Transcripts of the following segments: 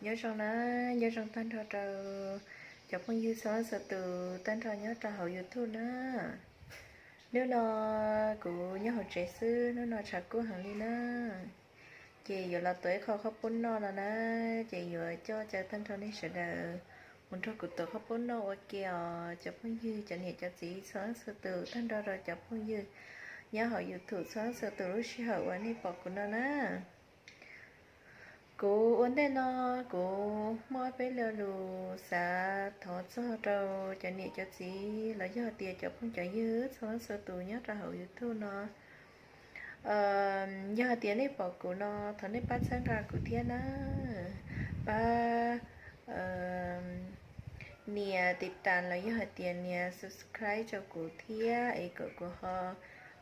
Nyob zoo na, nyob zoo tag nrho rau cov phooj ywg txhua leej txhua tus tag nrho nyob rau hauv YouTube na. Hnub no kuv nyob hauv tsev xwb, hnub no tshav kub heev li na. Ces yuav los tuav ib qho qhaub poob noj no na, ces yuav coj caw tag nrho nej sawv daws mus nrog kuv tuav qhaub poob noj ua ke os cov phooj ywg, cov niam cov txiv txhua leej txhua tus tag nrho rau cov phooj ywg nyob hauv YouTube txhua leej txhua tus lub sij hawm uas nej pom kuv no na. Kuv ua ntej no kuv muaj peb lo lus xav thov txog rau cov niam cov txiv los yog tias cov phooj cov ywg txhua leej txhua tus nyob rau hauv YouTube no. Yog hais tias nej pom kuv no, thov nej pab txhawb nqa kuv thiab na. Pab nias tiv tas los yog hais tias nias subscribe rau kuv thiab es kom kuv ho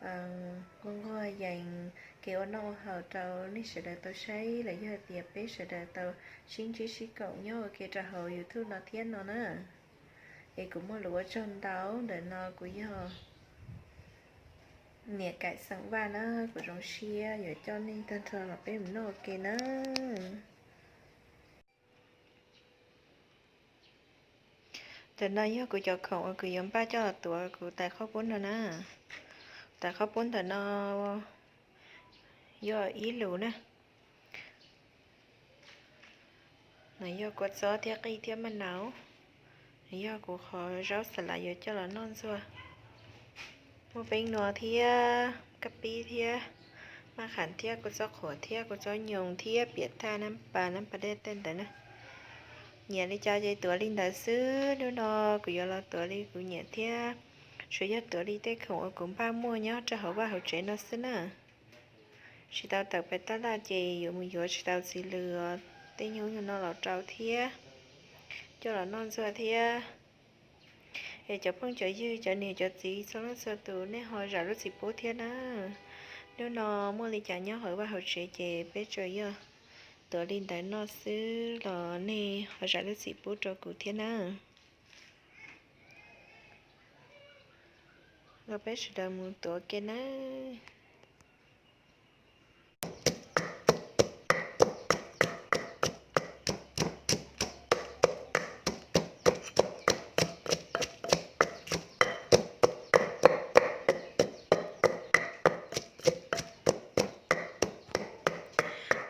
nquag nquag yees kev ua noj ua haus rau nej sawv daws tau saib los yog hais tias peb sawv daws tau sib ntsib sib koom nyob ua ke rau hauv YouTube no thiab no na. Es kuv muaj lus ua tsaug ntau, ntawm no kuv yog niam Kaim xeem Vaj na, kuv zoo siab yuav coj nej tag nrho los peb mus noj ua ke na. Ntawm no yog kuv cov khoom uas kuv yuav npaj coj los tuav kuv tais qhaub poob no na. Tais qhaub poob ntawm no yog ib lus na. Nws yog kua txob thiab qij thiab maj nau. Nws yog kuv qhov zaub xa lav yuav coj los noj ntxuag. Muaj peeb nua thiab kab pib thiab maj qham thiab kua txob qhuav thiab kua txob nyoos thiab piam thaj nab pas nab pas dej tej ntawd na. Nyiam li cas ces tuav li ntawd xwb. Hnub no kuv yuav los tuav li kuv nyiam thiab tsuas yog tuav li tej khoom uas kuv npaj muaj nyob rau hauv vaj hauv tsev no xwb na. Tsis tau tawm pais taj laj ces yuav mus yuav tsis tau txiv lws os, tej nyuag nyuag no los rau thiab coj los noj ntxuag thiab. Es cov phooj cov ywg cov niam cov txiv txhua leej txhua tus nej ho zam lub txim pub thiab na. Hnub no muaj li cas nyob hauv vaj hauv tsev ces peb tsuas yog tuav li ntawd noj xwb los nej ho zam lub txim pub rau kuv thiab na. Los peb sawv daws mus tuav ke nawb.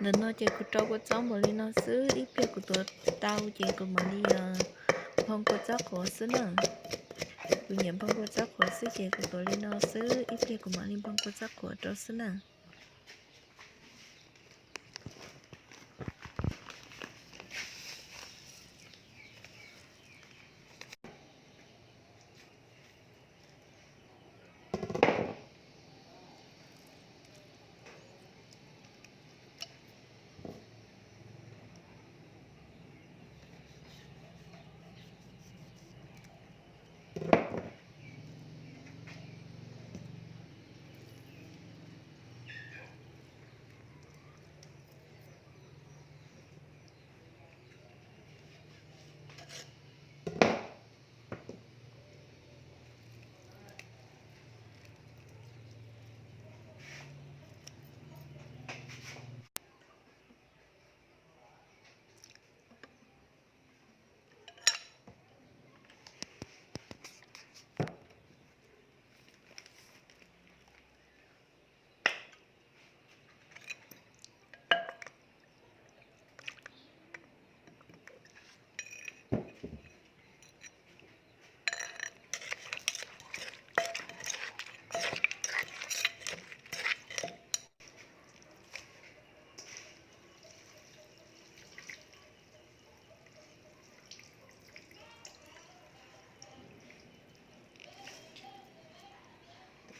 Ntawm no ces kuv rau kua txob npaum li no xwb, ib pliag kuv tuav tau ces kuv mam li nphoo kua txob qhuav xwb na. Kuv nyiam nphoo kua txob qhuav xwb ces kuv tuav li no xwb, ib pliag kuv mam li nphoo kua txob qhuav rau xwb na.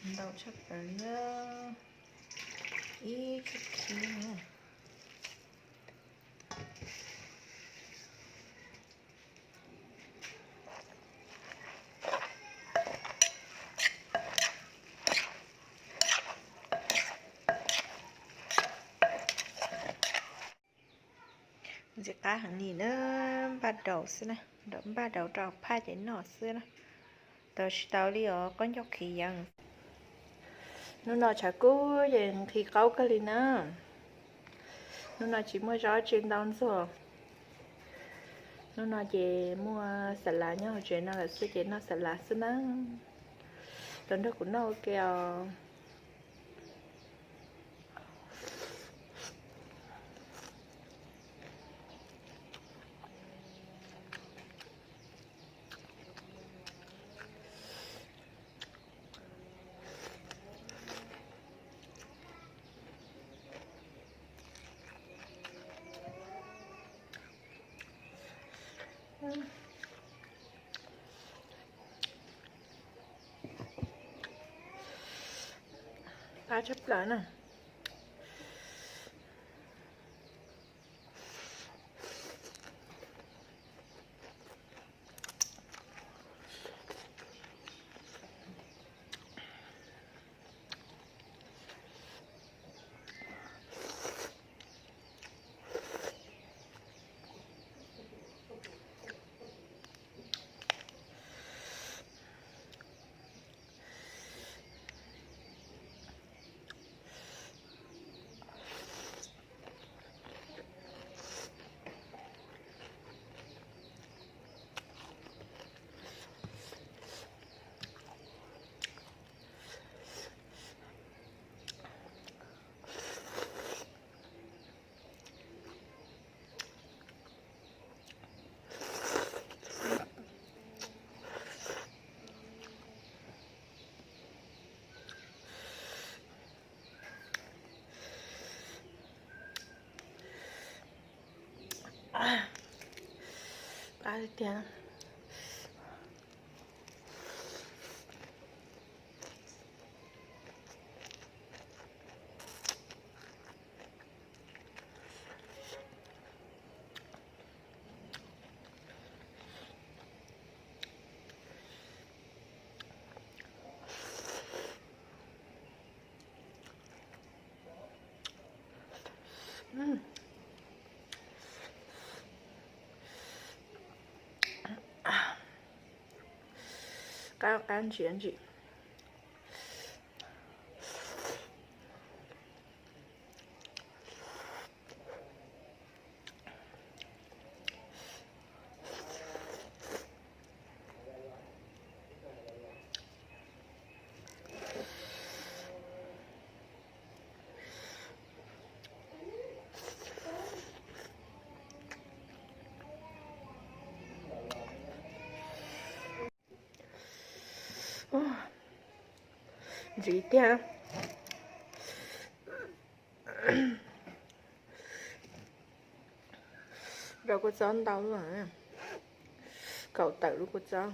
Ntau tshaj plaws li, ib tshab khib na. Ntxim qab heev li na, npaj daus xwb na, npaj daus rau phaj ces noj xwb na. Tau tsis tau li os, qaub ncaug khiv yees. Hnub no tshav kub ces nqhis qaub kawg li na. Hnub no tsis muaj zaub tsis ntau ntxuag. Hnub no ces muaj xas las nyob hauv tsev no lawm xwb ces noj xas las xwb na. Los nrog kuv noj ua ke os. Qab tshaj plaws na. Qab tiag tiag. Qab qab ntsim ntsim. Ntsim tiag. Rau kua txob ntau lawm, kaum tawm lub kua txob.